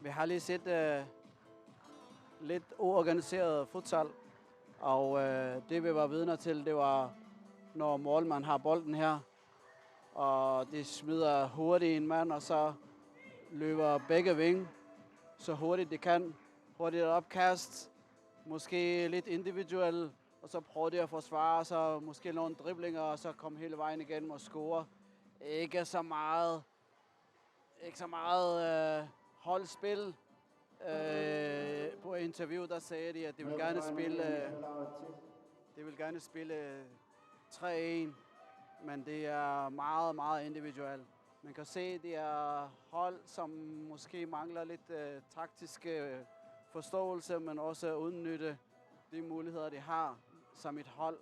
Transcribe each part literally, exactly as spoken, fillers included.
Vi har lige set øh, lidt uorganiseret futsal, og øh, det vi var vidner til, det var, når målmanden har bolden her, og de smider hurtigt en mand, og så løber begge ving så hurtigt de kan. Hurtigt opkast, måske lidt individuel, og så prøver de at forsvare sig, måske nogle driblinger, og så komme hele vejen igennem og score. Ikke så meget, ikke så meget øh, holdspil. Øh, på interview, der sagde de, at de vil gerne spille, øh, de vil gerne spille øh, tre en, men det er meget, meget individuelt. Man kan se, det er hold, som måske mangler lidt øh, taktiske forståelse, men også udnytte de muligheder, de har som et hold.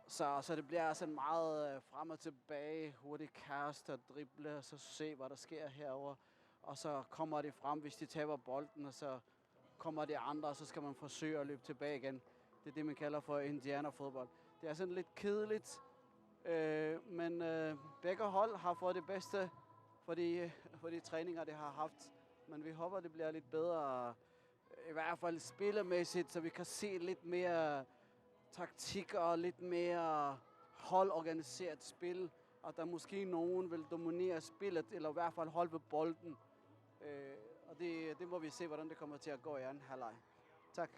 Så, så det bliver sådan meget øh, frem og tilbage, hurtigt kaste og drible, og så se, hvad der sker herover. Og så kommer de frem, hvis de taber bolden, og så kommer de andre, og så skal man forsøge at løbe tilbage igen. Det er det, man kalder for indianerfodbold. Det er sådan lidt kedeligt, øh, men øh, begge hold har fået det bedste for de, for de træninger, de har haft. Men vi håber, det bliver lidt bedre, i hvert fald spillemæssigt, så vi kan se lidt mere taktik og lidt mere holdorganiseret spil, og der måske nogen vil dominere spillet, eller i hvert fald holde på bolden. Øh, og det, det må vi se, hvordan det kommer til at gå i anden halvleg. Tak.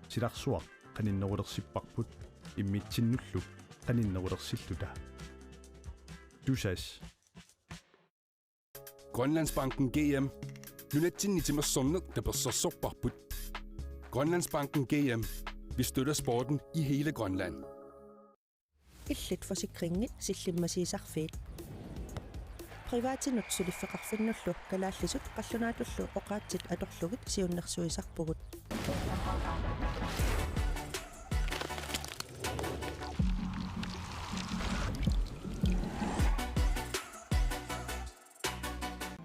Silarsuaq qaninnerulersipparput immitsinnullu qaninnerulersilluta. Tusass. Grønlandsbanken G M. Nunatsinni timersorneq tapersersorparput. Grønlandsbanken G M. Vi støtter sporten i hele Grønland. Illit forsikringit sillimmasiisarfiit. Privatinut suliffeqarfinnullu kalaallisut qallunaatullu oqaatsit atorlugit siunnersuisarpugut.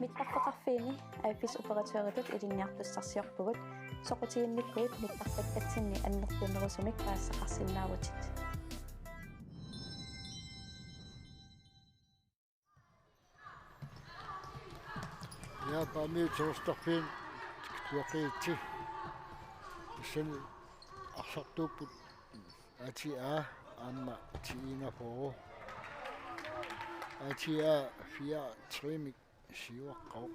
Mittarfeqarfiini A F S-operatøritut ilinniartussarsiorpugut. Soqutiginnikkuit mittartakkatsinni annertunerusumik paasisaqarsinnaavutit. Ja, Paamiut Soorsorfiit tikilluaqigitsi. Tassani arsartuupput A T A aamma T enogfyrre. A T A fire tre-mik siuaqqavoq.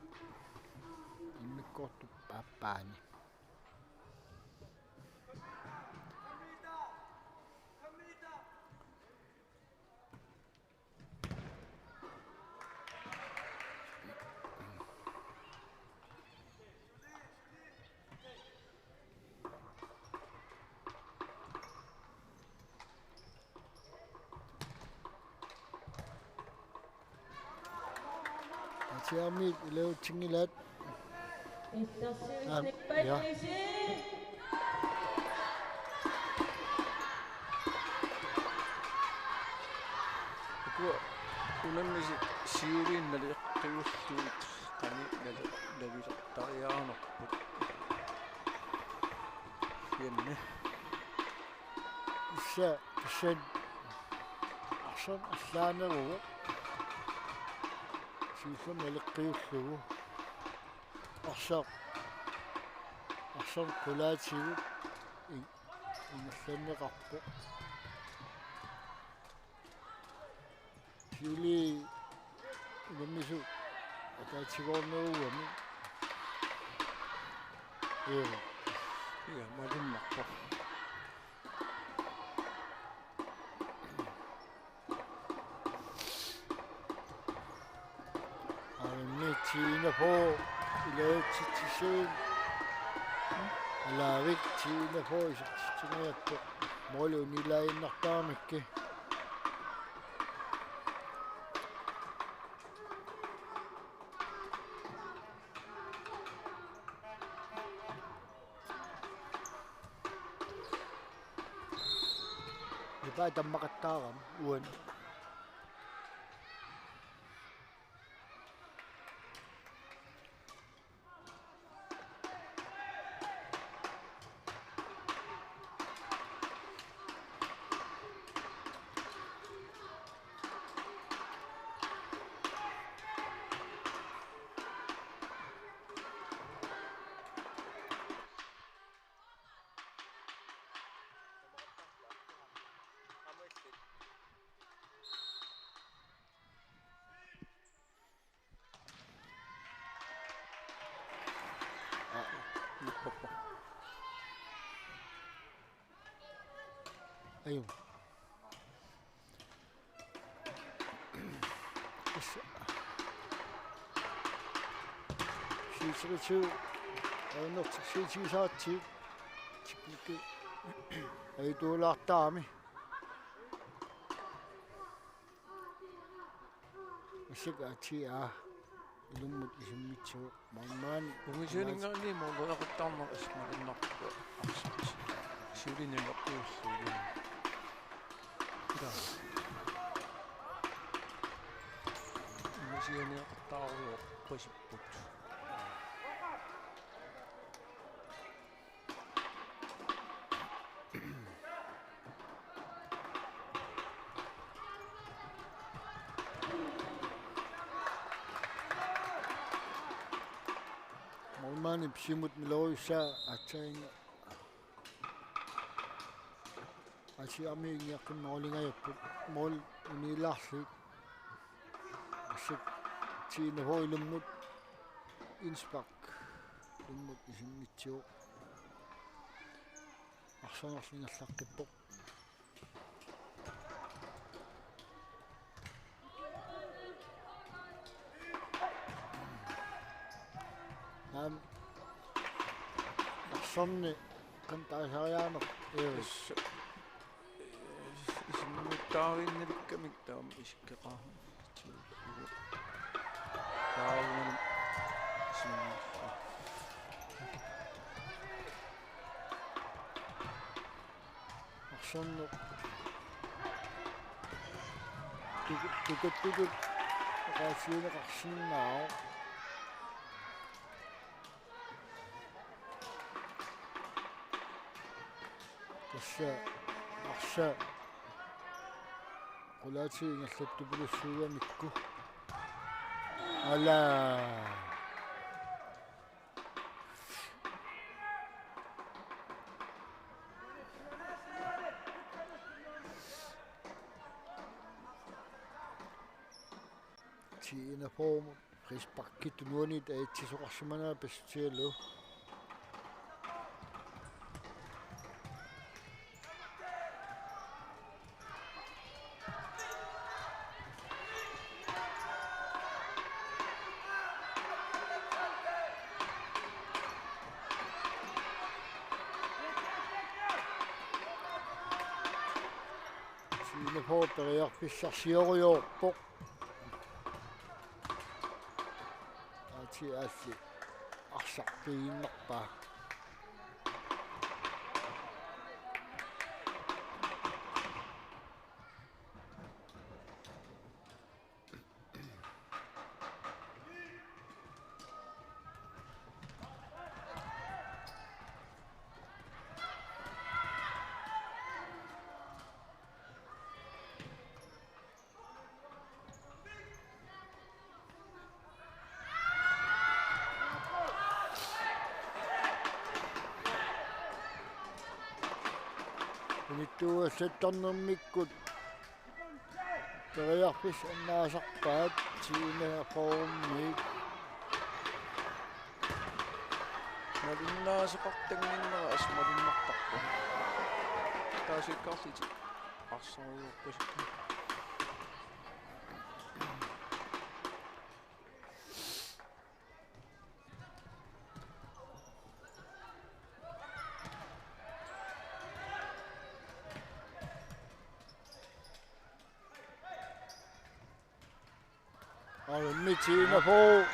Immikkoortup aappaani. Atiarmiit iluatsinngilaat. Aam, ja. Ukua Unammisut siuliinnali eqqiullugu qani nali-, navilertariaannarput. Janne. Issa kissan arsaq allaaneruvoq. Siullermik naleqqiullugu. Arsaq. Arsaq qulaatigut. In-, ingerlanneqarpoq. Siuli unammisut ataatsimoornerugamik. Ee. Ia, malunnarpoq. Aamma T enogfyrre ilagitsitsissiin. Alaavik T enogfyrre isertitsiniarpoq. Måli unilaannartaramikkit. Ipaa tammaqattaarami uani. Aa, nippappa. Ajuu. Tassa. Siuteritu. Ajunnertik siutigisaratsigu. Teknikki. Ajutuulaartarami. Massakkut A T A ilummut isimmitsivoq. Maannaani ungasianinngaanniit måleriaqattaarneq ismalinnarpoq arsaq. Siuliinnaq iluartuussuulluni. Ila. Ungasianiaqattaarujoorpasipput. Målmandip siumut miloriussaa aatsaannguaq. Aasiit armiiniaqqinnerulingajapput mål uniilaarlugu. Arsaq T enogfyrre ilummut indspark. Ilummut isimmitsivoq. Arsaarnerlu ingerlaqqippoq. Naamik. Arsarneq qanoq taasariaqarnersoq. Ee. Tassa. Isimmittaariinnalikkamik taama isikkoqarpoq. Taamaalilluni isimmi-. Arsarneq. Tuku-, tuku-, tuku-. Oqaatigineqarsinnaavoq. Tassa arsaq qulaatigut ingerlattupilussuugamikku. Ala. T enogfyrre-mut frisparkit tunuaniit atsisoqarsimanera pissutigalugu. T enogfyrre periarfissarsiorujoorpoq. Aatsaat arsaq pigiinnarpaa. Tuasattarnermikkut periarfissaq annaasarpaat T enogfyrremiit. Malunnaasoqartannginnera assut malunnartarpoq. Taasiakkaarlutik arsaarujoorpasippoq. Aamma T enogfyrre.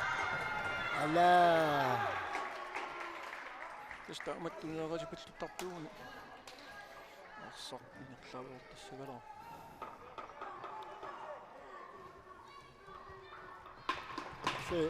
Ala. Tassa taamatut tunineqartipalluttartuuguni. Arsaq ingerlavoortassagaluarpoq. Se.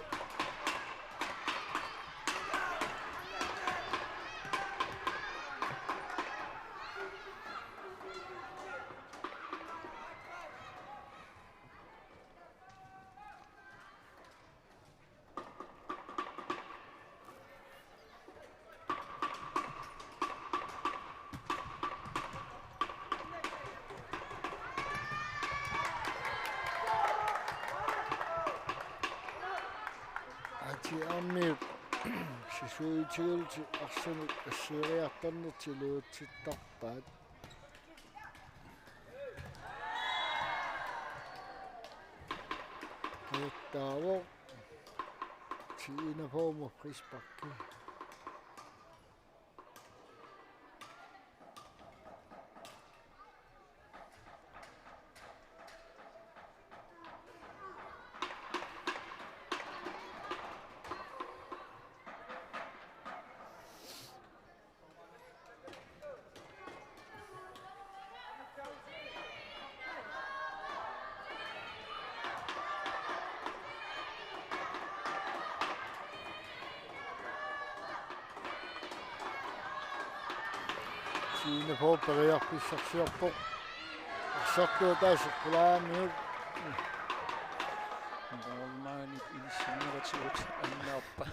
Ati aammiut sisuutigalti arsamik assigiiartarnertik iluatsittarpaat. Ajattaavoq T enogfyrre frisparki. T enogfyrre periarfissarsiorpoq. Arsartuutaasiq qulaamiuk. Målmandip ilissinneratigut annaappa.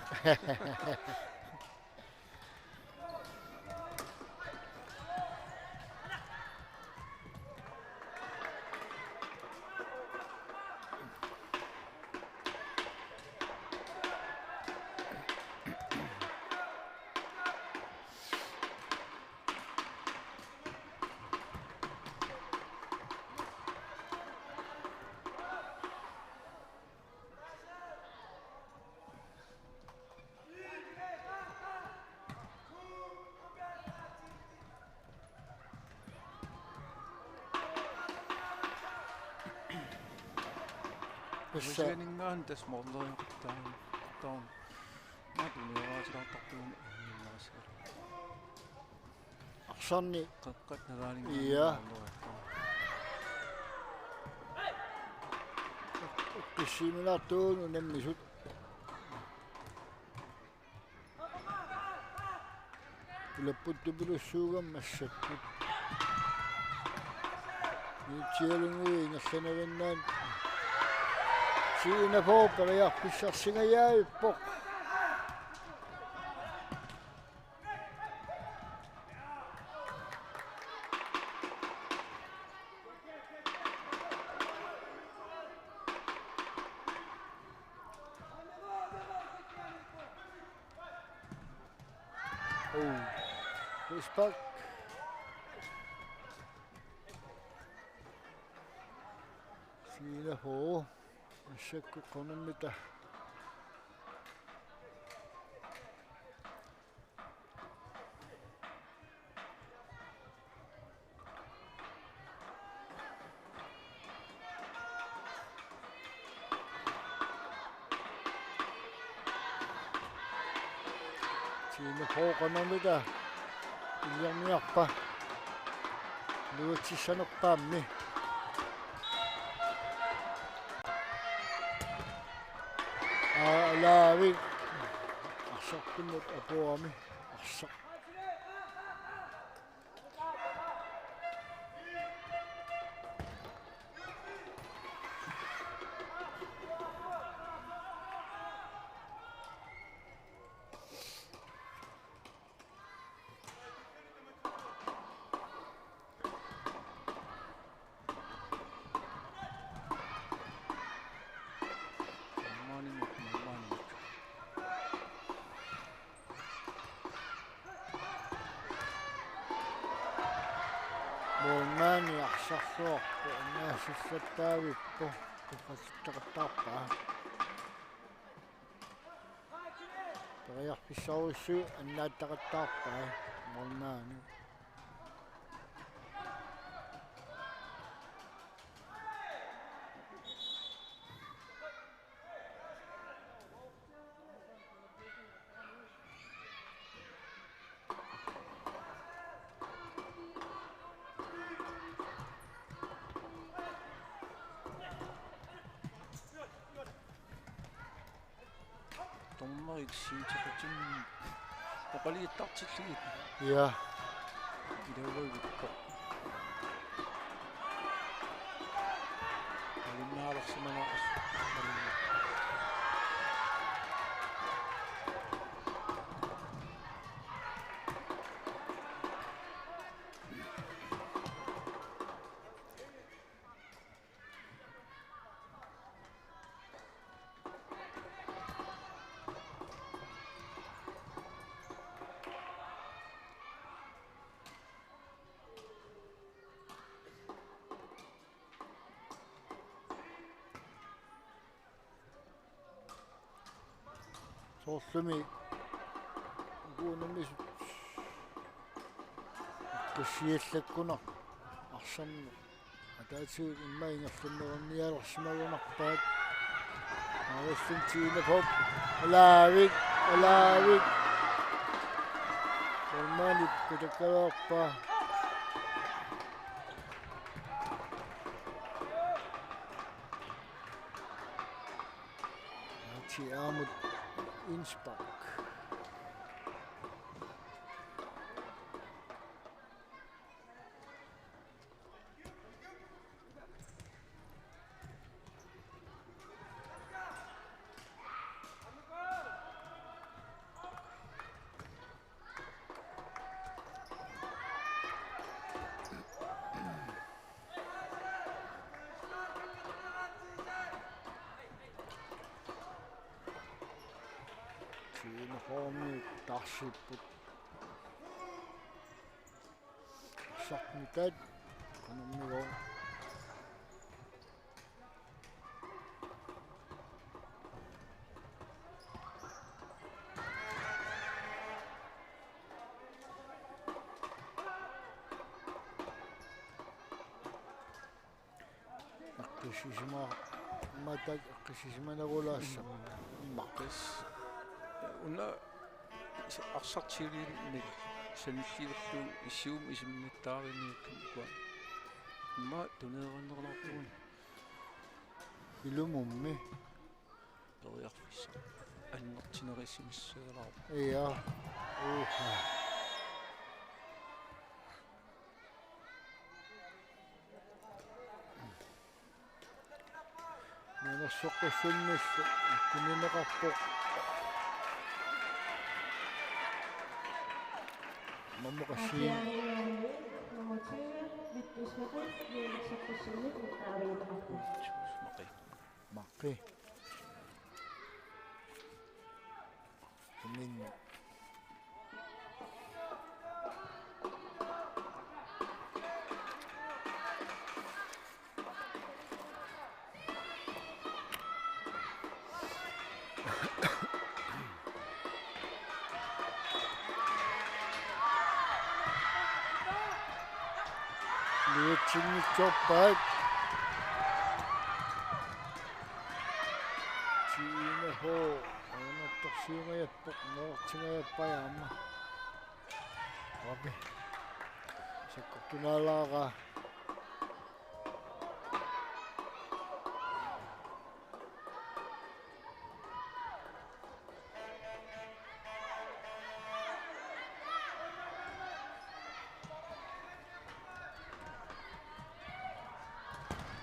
Tassa. Uisianingaan tassa måleriartaat taanna. Maanna tunioraatsilaartartuuguni inninngarissagal. Arsarni. Qeqqata nalaaninngaanniit. Ia. Måleriartaat. Qissiminaartuun unammisut. Ulapput tupilussuugami massakkut. Niutsialungui ingerlanerinnaat. T enogfyrre periarfissarsingajaavippoq. Oh. Frispark. T enogfyrre. Massakkut qanormita. T enogfyrre qanormita. Illerniarpa. Iluatsissanerpaammi. Aa, Laavi. Arsartummut apuami. Arsaq. Maani arsarluarpoq, annaassattaavippoq, tuqqatsitaqattaarpaa. Periarfissarujussuit annaattaqattaarpaa, målmandi. Dommerit siuteqatin oqalugiartartillugit. Ja. Ilaavagukku. Alinnaalersimanaas. Soorlumi uku unammisut qissiallakkunaq arsarneq ataatigut immaqa ingerlanneqarnialersimagunarpaat. Aarlun Tiinap Hoop. Alaavik, alaavik. Målmandip kutakkaluarpaa. Aamma indspark. Tiinap Hoomip taarsipput. Arsaq nutaat qanormigooq. Aqqissisimaammata, aqqissisimanarulassaaq. Maqqis. Una arsaq tiiliinnaq sanilliullugu issiummik isimmittaariniukkami ukua. Immaqa tuneerunnerulaartugut. Ilumummi. Periarfissaq annertunerisimassaalaarpoq. Ja. Uha. Nuannersoqqussunnillu kunineqarpoq. Mammut qassiin. Nummer tyve, Vittus Maqi, nuannersoqqussunnillu aaviuteqarpoq. Maqi. Tuminni. Liutsinngitsoorpaat. Tiinap Hoop. Aamma torsiungajappoq, noortingajappai aamma. Api. Sakkortunaalaaqaa.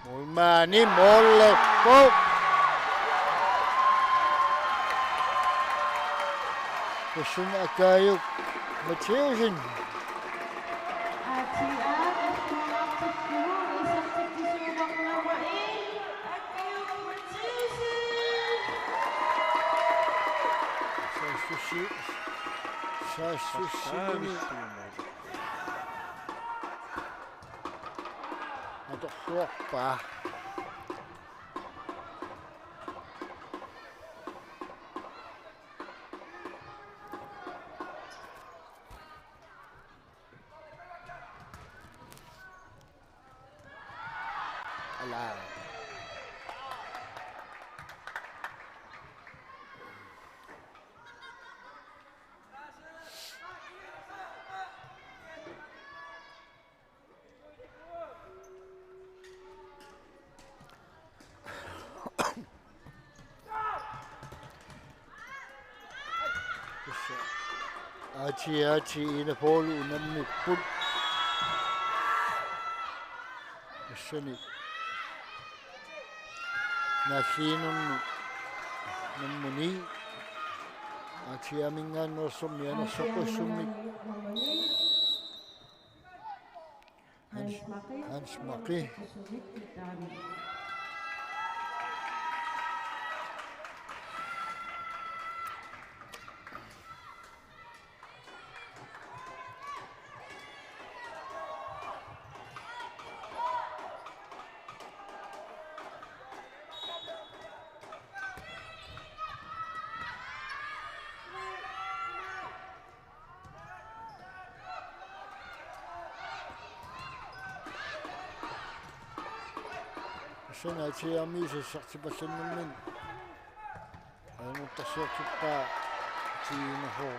Målmandi målerpoq. Tassani Akaajuk Mathiassen. A T R, Esbjerg, Akaajuk Mathiassen. Saassussi-, saassussineq. Saassussi-, saassussi-, Torluarpaa. Ala. Tassa Aatsaat Aatsaat Ina Paul unammipput. Tassani naalliinnarni nummer ni. Aatsaat Aaminngaanneersoq mianersoqqussummik. Hans, Hans Maki. Tassani Aatsaat Aami sassartipallannermini ajornartorsiortippaa tiineho.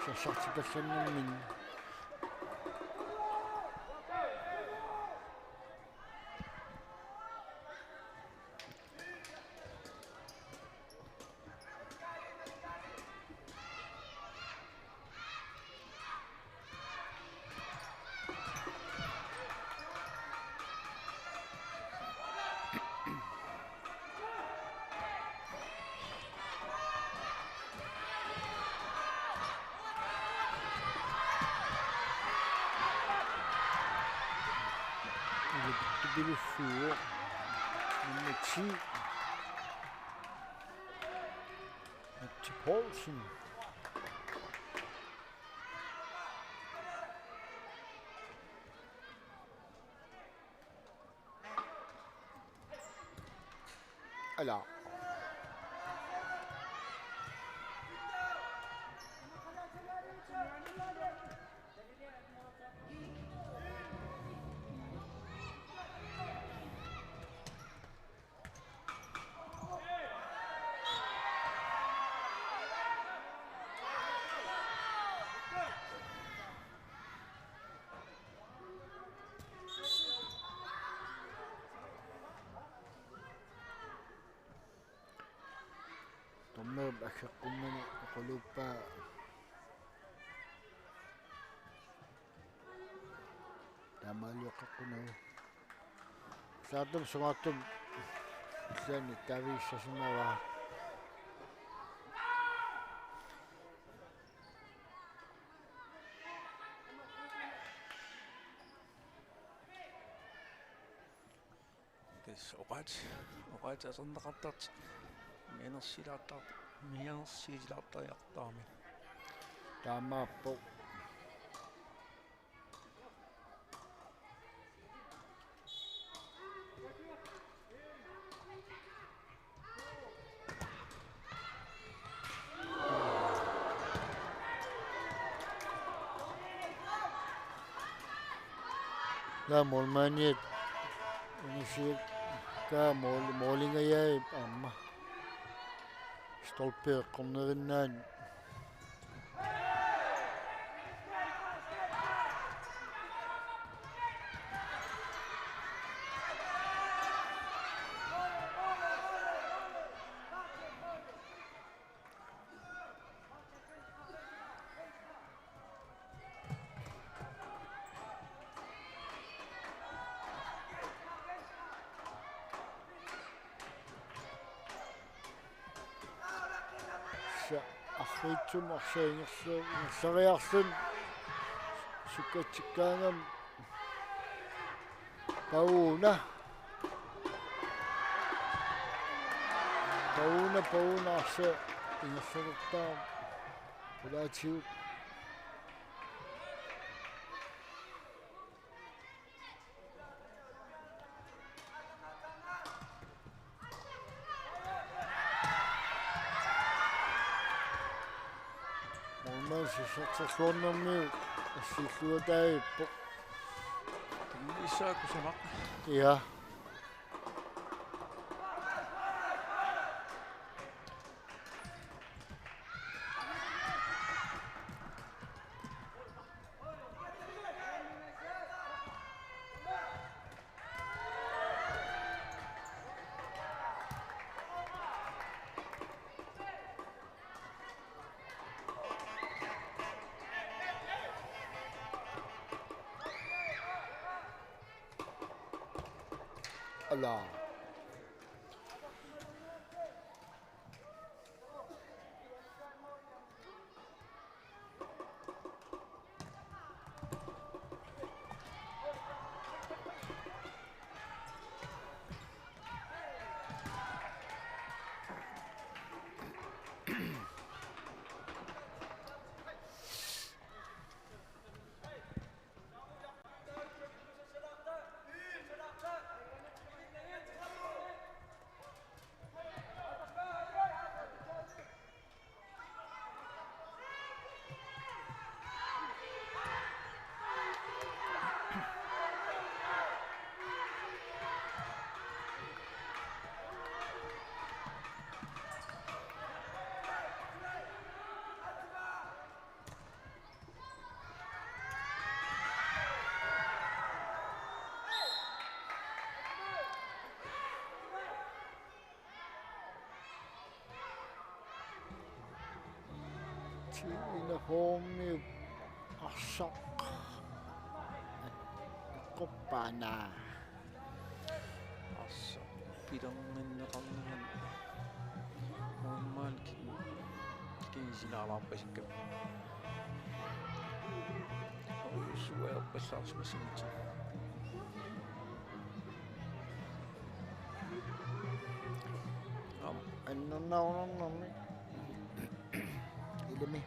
Sassartipallannermini. Nummer ti. Mette Poulsen. Ala. Dommerip aggeqqummani oqaluuppaa. Taamaalioqqaqqunnagu. Saatum sungaartum illaanni taviissasimavaa. Tassa oqaatsit, oqaatsit atorneqartartut mianersilaartar-, mianersilaartariaqartarami. Taamaappoq. Ilaa, målmandiat unisiakkaa mål-, målingajai aamma. Stolpe eqqorneriinnaat. Sa-, arriitsumik arsaq ingerla-, ingerlariarluni sukkatsikkaangami Pauna. Pauna, Pauna arsaq ingerlalertaa. Pulaatigut. Sisartorluarnermiut assilluataavippoq. Tunniussaaq kusamaq. Ja. Ala. T-enogfyrre-miut arsaq eqqorpaannaa. Arsaq pilerninneqarnerani. Moormaal ki-, kiisinaalaarpasikkamik. Suaarpallaarsimassagutsigu. Aamma. Annernarunarnermi. Ilami.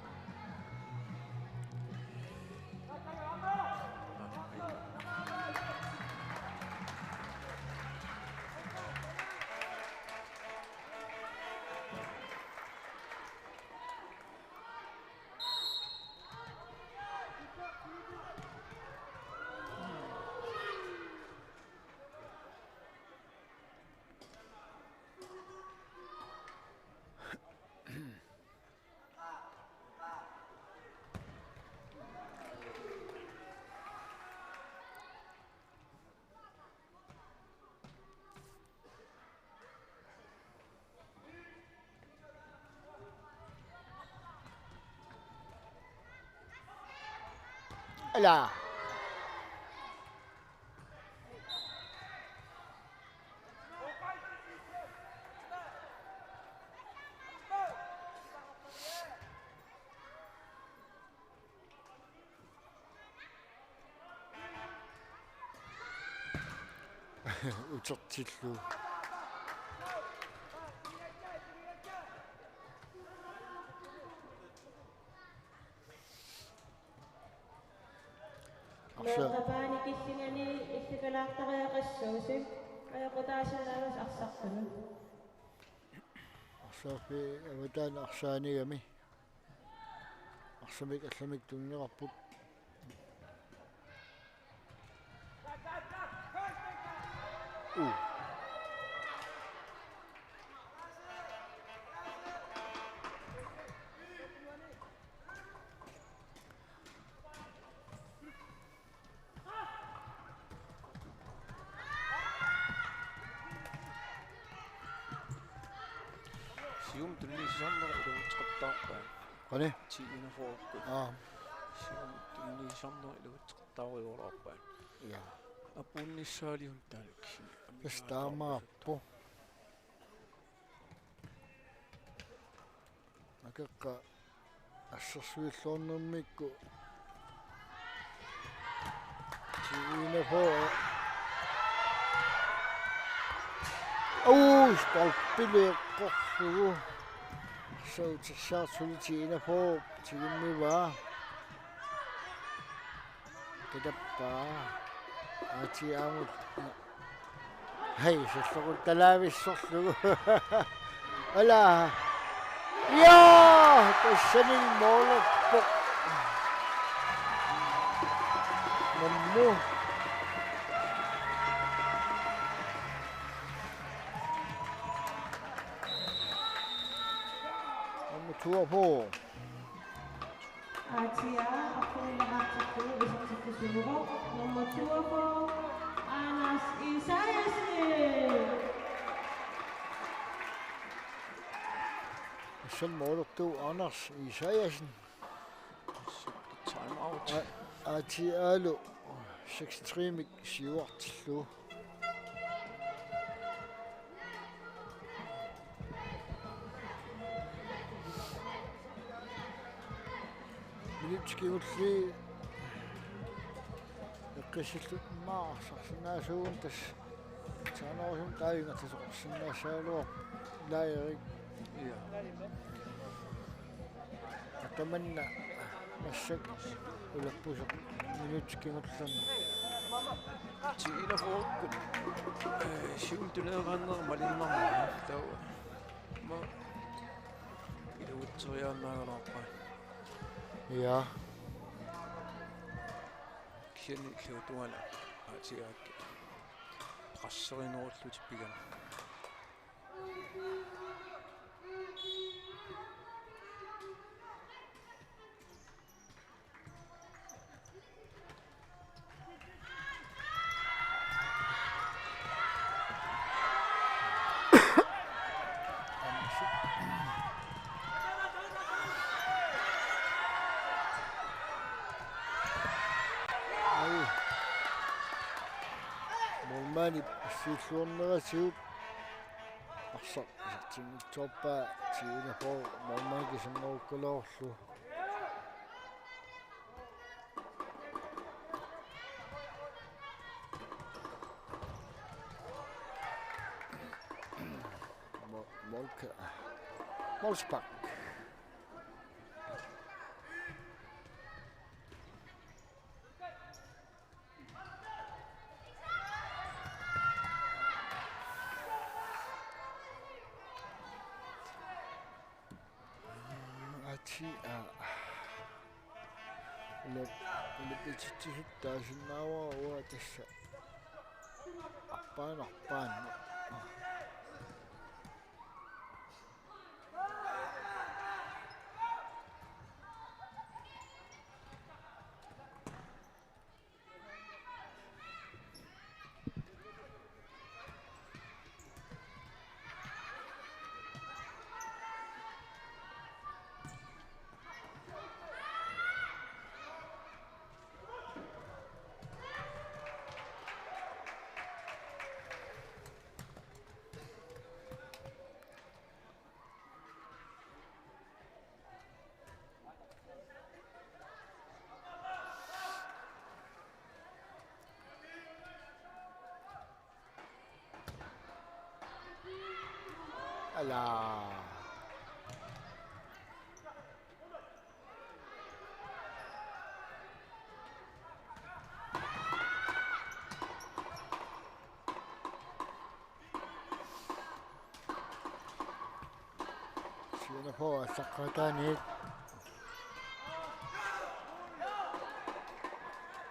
Ala. Utertillugu. Arsa-, meeqqat paanikillingani illikalaartariaqassuusut ajoqutaasinnaavusi arsartunut. Arsarfik avataani arsaanigami. Arsamik allamik tunineqarput. Uu. Siumut tunniussisarneq iluatseqattaarpaat. Qani? T-enogfyrre-kkut. Aa. Siumut tunniussisarneq iluatseqattaarujoorpaat. Ja. Apuunnissaaliun taanuk. Tassa taamaappoq. Akeqqa assersuilluarnermikkut. T-enogfyrre. Uu, stolpili eqqorlugu. Arsaq utersaartoq suli T-enogfyrre tigummivaa. Kitappaa. Aatsii aamut. Hej, salloquttalaavissorlugu. Ala. Ja, tassani målerpoq. Nummer. Nummer toogfyrre. Atia, Apuulla Artiku, isertitsisuuvoq, nummer toogfyrre, Anders Isaiassen. Asia målmandip Anders Isaiassen. Time out. A-, Atialu seksogtres-mik siuartillugu. Minutsit kingulliit eqqissillutik immaqa arsarsinnaasuugut, tassa saanerusumik taava ingerlasoqarsinnaassagaluarpoq, ilaa Erik. Ja. Tamanna massakkut ulappusoq minutsit kingullerni. Tiina Fokkun. Eh, siumut tuneeraannera malinnarmat taava. Ma iluatseriaannaagaluarpaa. Ja. Kisianni illuatungaana Atiaakkut presserinerullutik pigaanni. Ai. Målmandip siulluarneratigut arsaq isertinngitsoorpaa, Tiina Fogh målmandi kisanngorukkaloorlu. Mo-, Molke-, Molsbak. Atia. Ula-, ulapititsisutut taasinnaavara uanga tassa. Arpaan, arpaan. Ala. Tiina Fogh aallaqqaataaniit.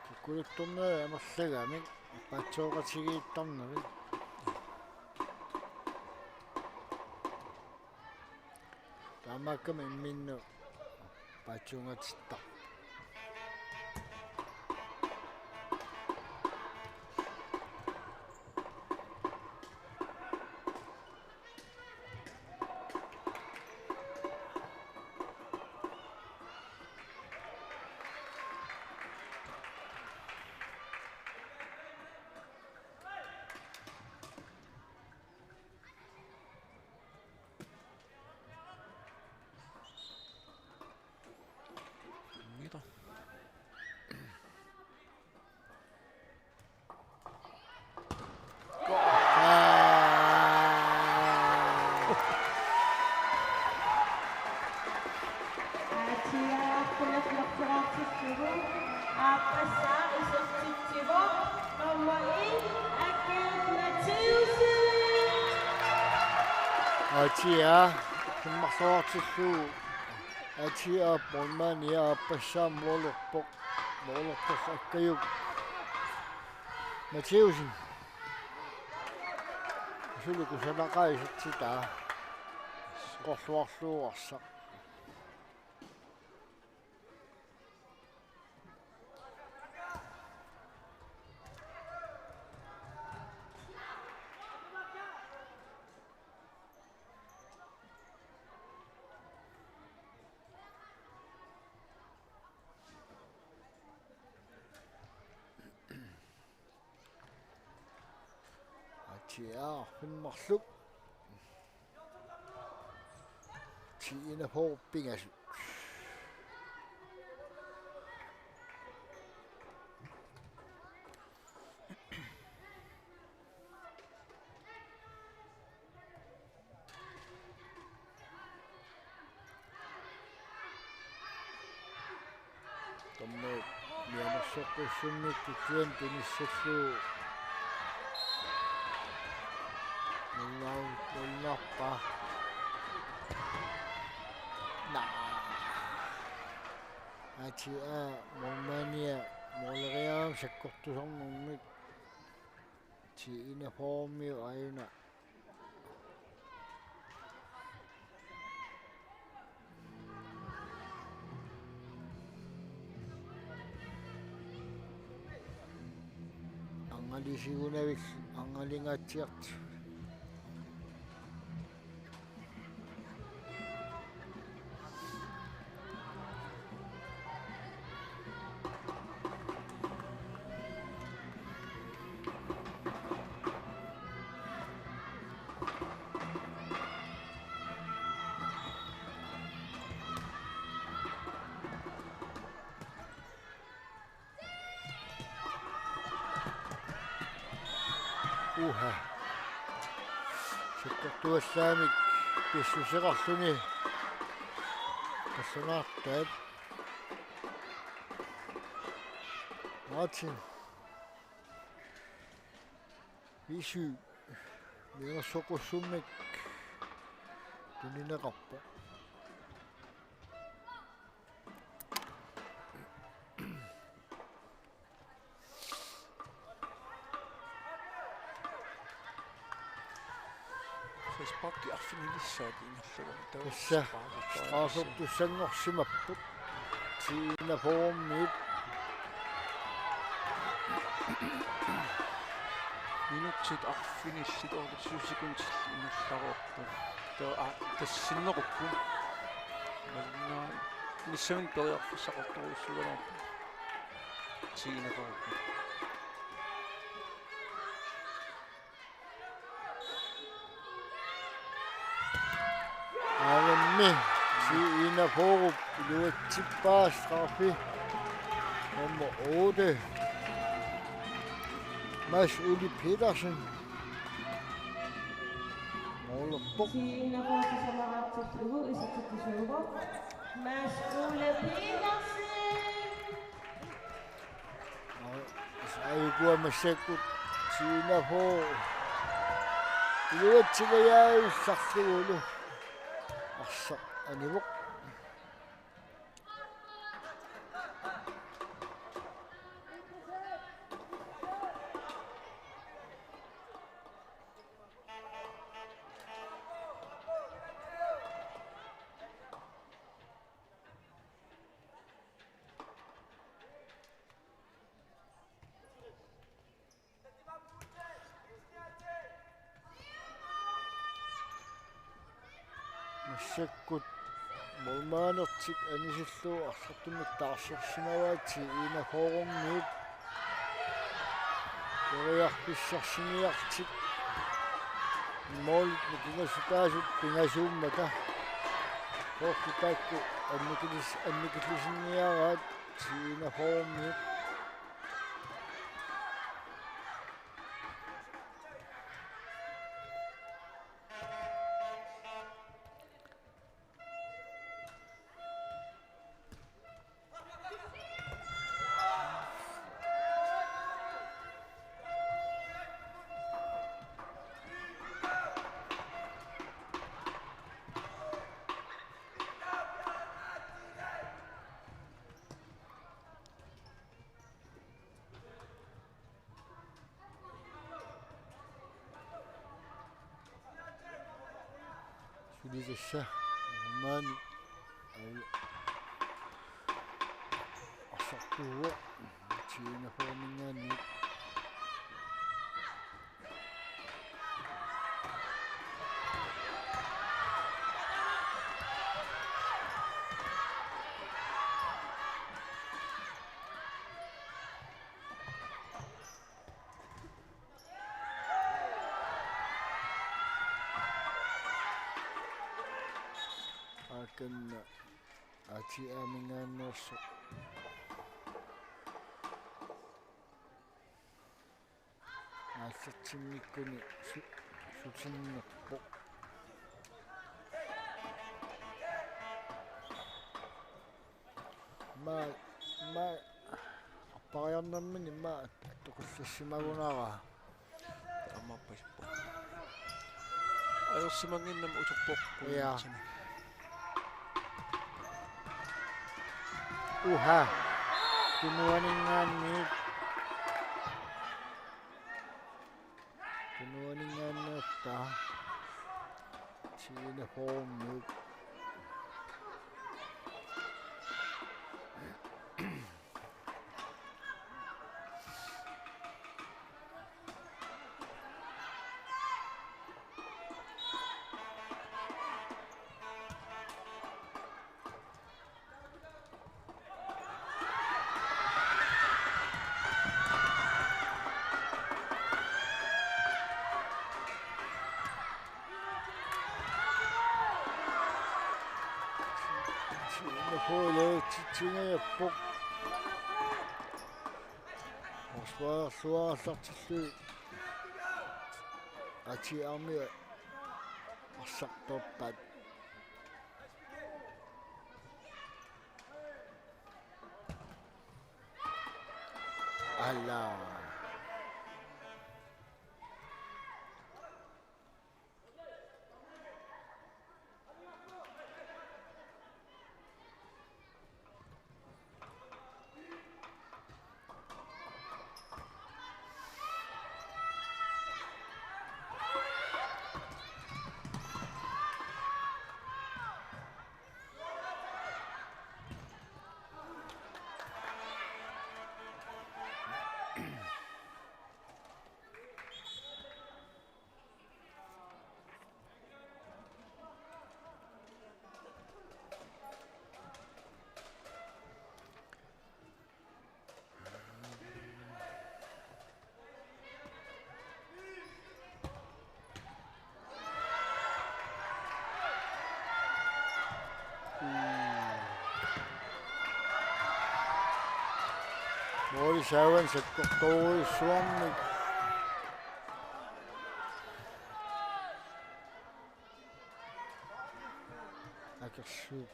Kukkuluttornerit amerlagamik, aappaatsooqatigiittarnerit. Taamaakkami imminnut paatsuungatittarput. Mita. Aappassaa isertitsivoq nummer en, Aqqaluaq Mathiassen. Atia, kimmarsuartillu. Atia, målmandi aappassaa målerpoq. Målerpoq Aqqaluaq. Mathiussen. Suli kusanaqaaq isertitaa. Qorluarluugassaq. Atsiaq arfineq-marluk. T enogfyrre pingasut. Tamanna mianersoqqussummik tutsian tunissallugu. Nunau-, nunarpa. Naa. Atsiaq målmania måleriarami sakkortusarnermik. T enogfyrre-miut aajuna. Angalisigunavik, angalingaatsiartik. Uha. Sakkortuallaamik pissuseqarluni. Qallunaartaat. Martin. Visy. Mianersoqqussummik tunineqarpoq. Frisparki arfinilissaat ingerlagami. Taava tassa straffertussanngorsimapput. T enogfyrre-miut. Minutsit arfinillit otteogtyve sekundit ingerlareerput. Taava, aa, tassinnerupput. Manna missaanni periarfissaqartorujussuugaluarpoq. T enogfyrre. Aamma T enogfyrre iluatsippaa straffe. Nummer otte. Mads Ole Petersen. Målerpok. T enogfyrre sisamaraartillugu isertitsisuuvoq Mads Ole Petersen. Aajukua massakkut T enogfyrre iluatsingajaajullarlugulu arsaq anivoq. Massakkut målmandertik anisillugu arsartumik taarsersimavaat T enogfyrre-miut. Periarfissarsiniarlutik. Målit nikingassutaasut pingasuummata. Soorlu taakku annikilis-, annikillisinniaraat T enogfyrre-miut. Ilisassa maani arsartuuvoq T enogfyrreminngaanniit. Akanna A T M-ingaanneersoq. Aallartinnikkuni su-, sutinnerpoq. Maa, maa, appariarnermini maa attoqallassimagunarpoq. Taamaappoq. Ajorsimannginnami uterpoq. Ja. Uha. Tunuaninngaanniit. Tunuaninngaanneersoq. Siinafoormiuk. Siinafoormiuk titsingajappoq. Forsvarersuarallartillugit A T M-i arsartorpaat. Ala. Måli saavan sakkortoorujussuarmik. Akersuup.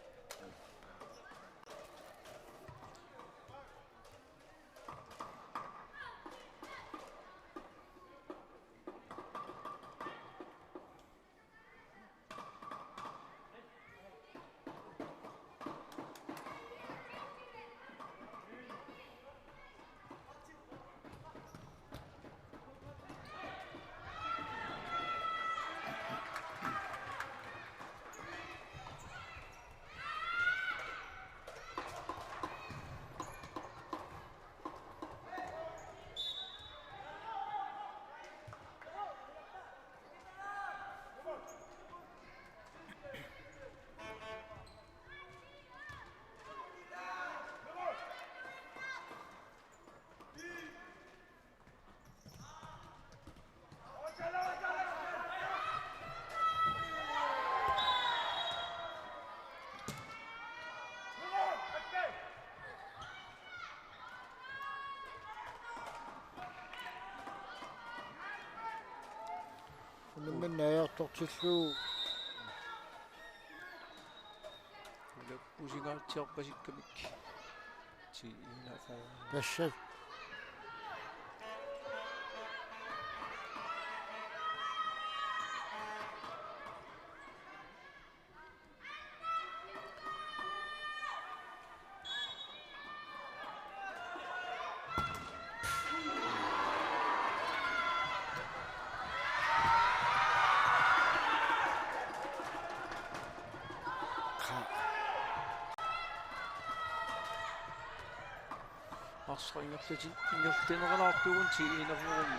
Unammineq ajortortillugu. Ulappusingaartiarpasikkamik. Ti ina fo. Tassa. Arsaq ingerlatin-, ingerlatinneqalaartugut T enogfyrre.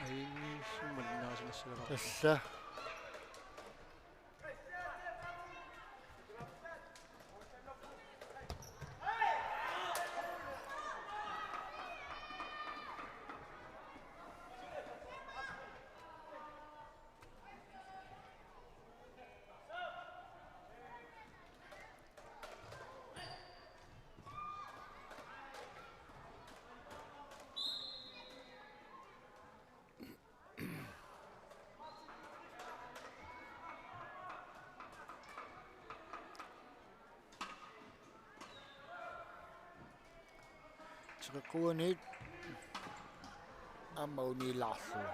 Aini summa linnaasimassagaluarpoq. Tassa. Teqeqquaniit aamma uniilaarlugu.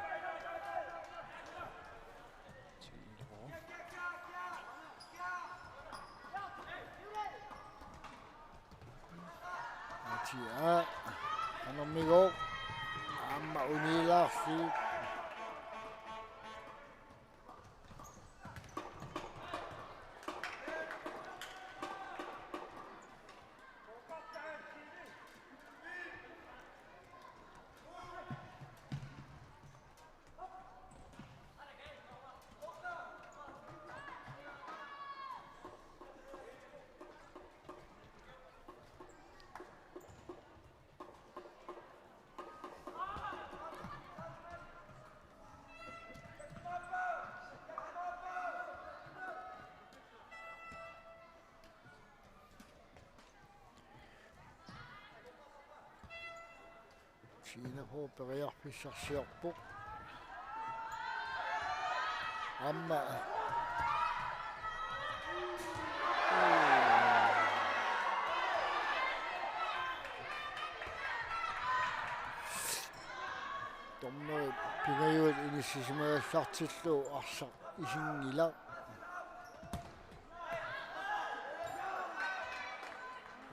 Atia qanormigooq aamma uniilaarlugu. T enogfyrre periarfissarsiorpoq. Aamma. Dommerit pingajuat inissisimagallartillugu arsaq isinngilaq.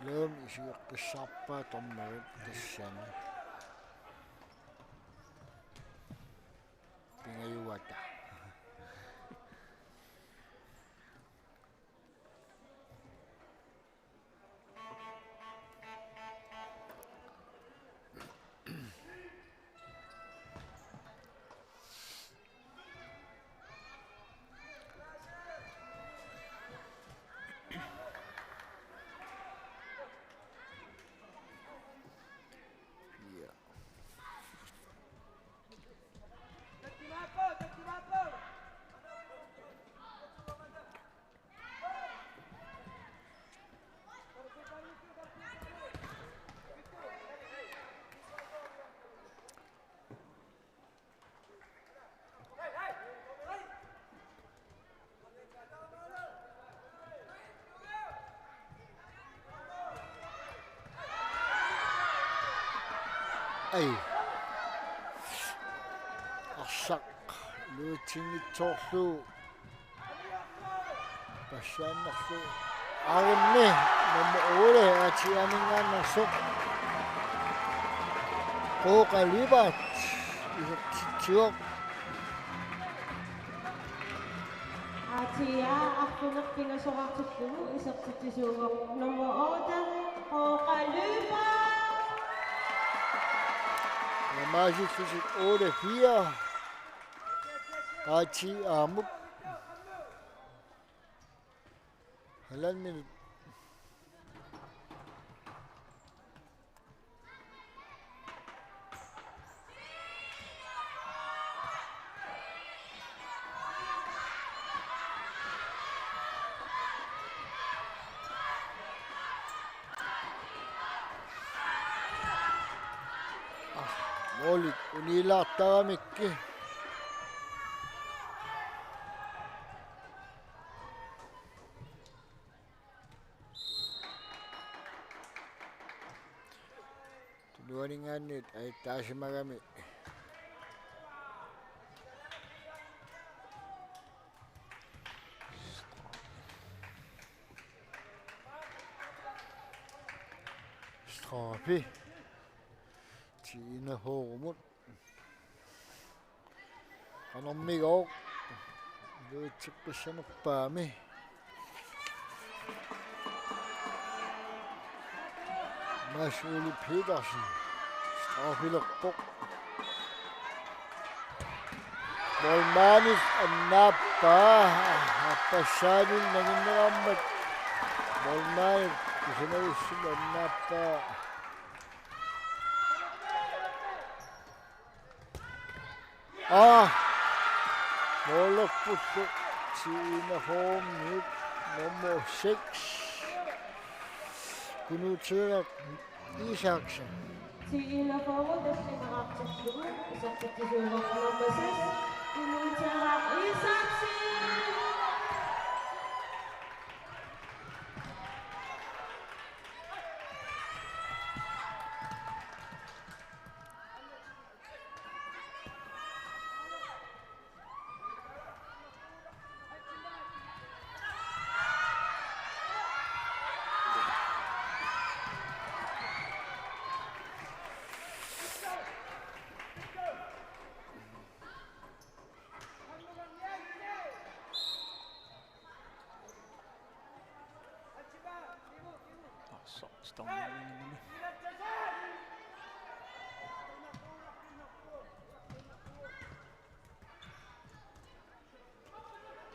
Ilumut isigeqqissaarpaa dommerit tassani. Pingajuata. Ja. Ai. Arsaq iluatsinngitsoorlugu. Passaannarlugu. Aarimmi nummer otte Aatiaaminngaanneersoq. Qooqa Lyberth isertitsivoq. Aatia arfineq-pingasoraartillugu isertitsisuuvoq nummer otte, Qooqa Lyberth. Taamaasillutik otte fire. Aatia aamma. Halvanden minut. Ah, målit uniilaartaramikku. Tunuaninngaanniit ajattaasimagami. Straffe. T enogfyrre-mut. Qanormigooq. Iluatseqqissanerpaami. Mads Ole Petersen. Straffilerpoq. Målmandip annaappaa. Aappassaanil nanginneqarmat. Målmandip kusanagussi annaappaa. Aa, målerpullu T enogfyrre nummer seks. Kunuuteeraq Isaksen. T enogfyrre, tallimaartillugu, isertitsisuuvoq nummer seks, Kunuuteeraq Isaksen.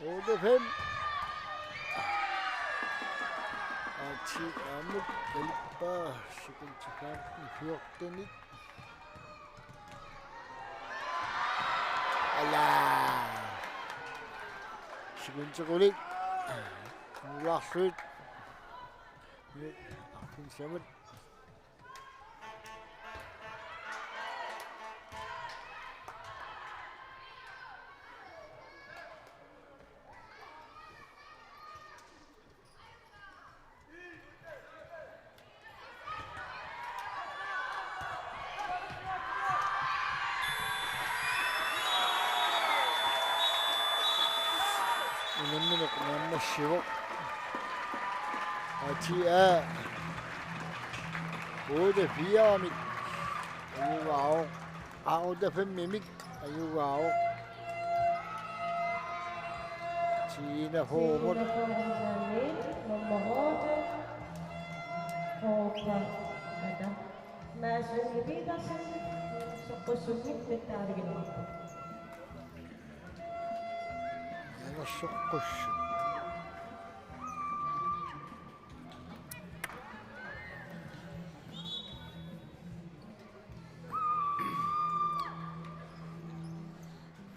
Otte fem. Ati Amut hjælper sekund til kampen fjorten. Ala. Sekund til Kulik. Larsuit. Arfin Samet. Unammineq naammassivoq. Ati A. Otte fire-mik. Ajugaavoq. A otte fem-imik. Ajugaavoq. T enogfyrre. Nummer otte. Håkan Mads Ole Petersen. Soqqussummik mittaaligineqarpoq. Nunarsuaq.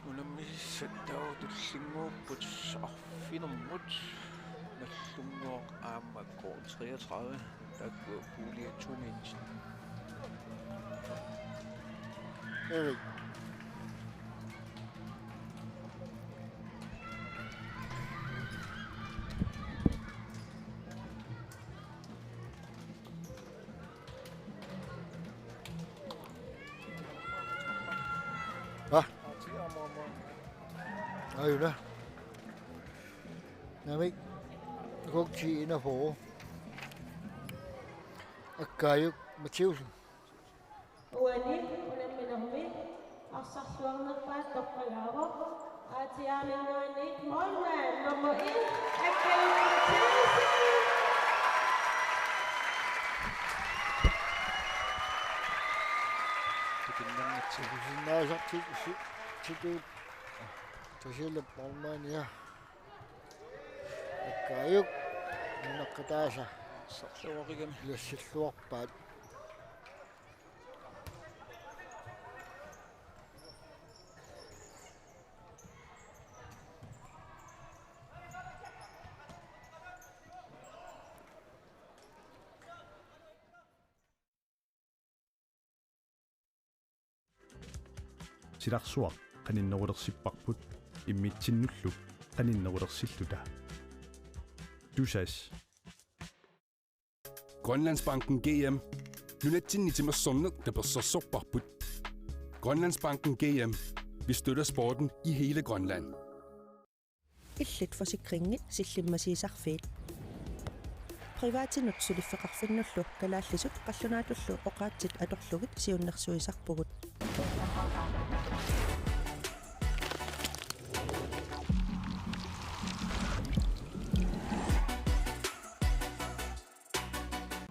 Unammisissat taava tullinnguupput arfinermut. Nallunnguaq aamma K treogtredive. Taakkua pulje to-miit. Erik. Hva? Aajuna. Naamik. Kok ti enogfyrre. Akkaajuk Mathiussen. Uani unamminermi arsarluarnerpaat toqqagaavoq. Aatsaat aamma uani målmand nummer et, Akkaajuk Mathiussen. Tikinnerngitsi. Tikinnaasartik si-, tituut. Tasiilap målmandia. Akkaajuk nunaqqataasa. Sarluarigami. Ilassilluarpaat. Silarsuaq qaninnerulersipparput immitsinnullu qaninnerulersilluta. Tusass. Grønlandsbanken G M. Nunatsinni timersorneq tapersersorparput. Grønlandsbanken G M. Vi støtter sporten i hele Grønland. Illit forsikringi sillimmasiisarfiit. Privatinut suliffeqarfinnullu kalaallisut qallunaatullu oqaatsit atorlugit siunnersuisarpugut.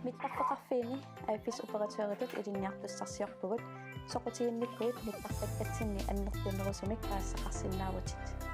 Mittarfeqarfiit Ini affis operatøritut ilinniartussarsiorpugut, soqutiginnikkuit nittartakkatsinni annertunerusumik paasisaqarsinnaavutit.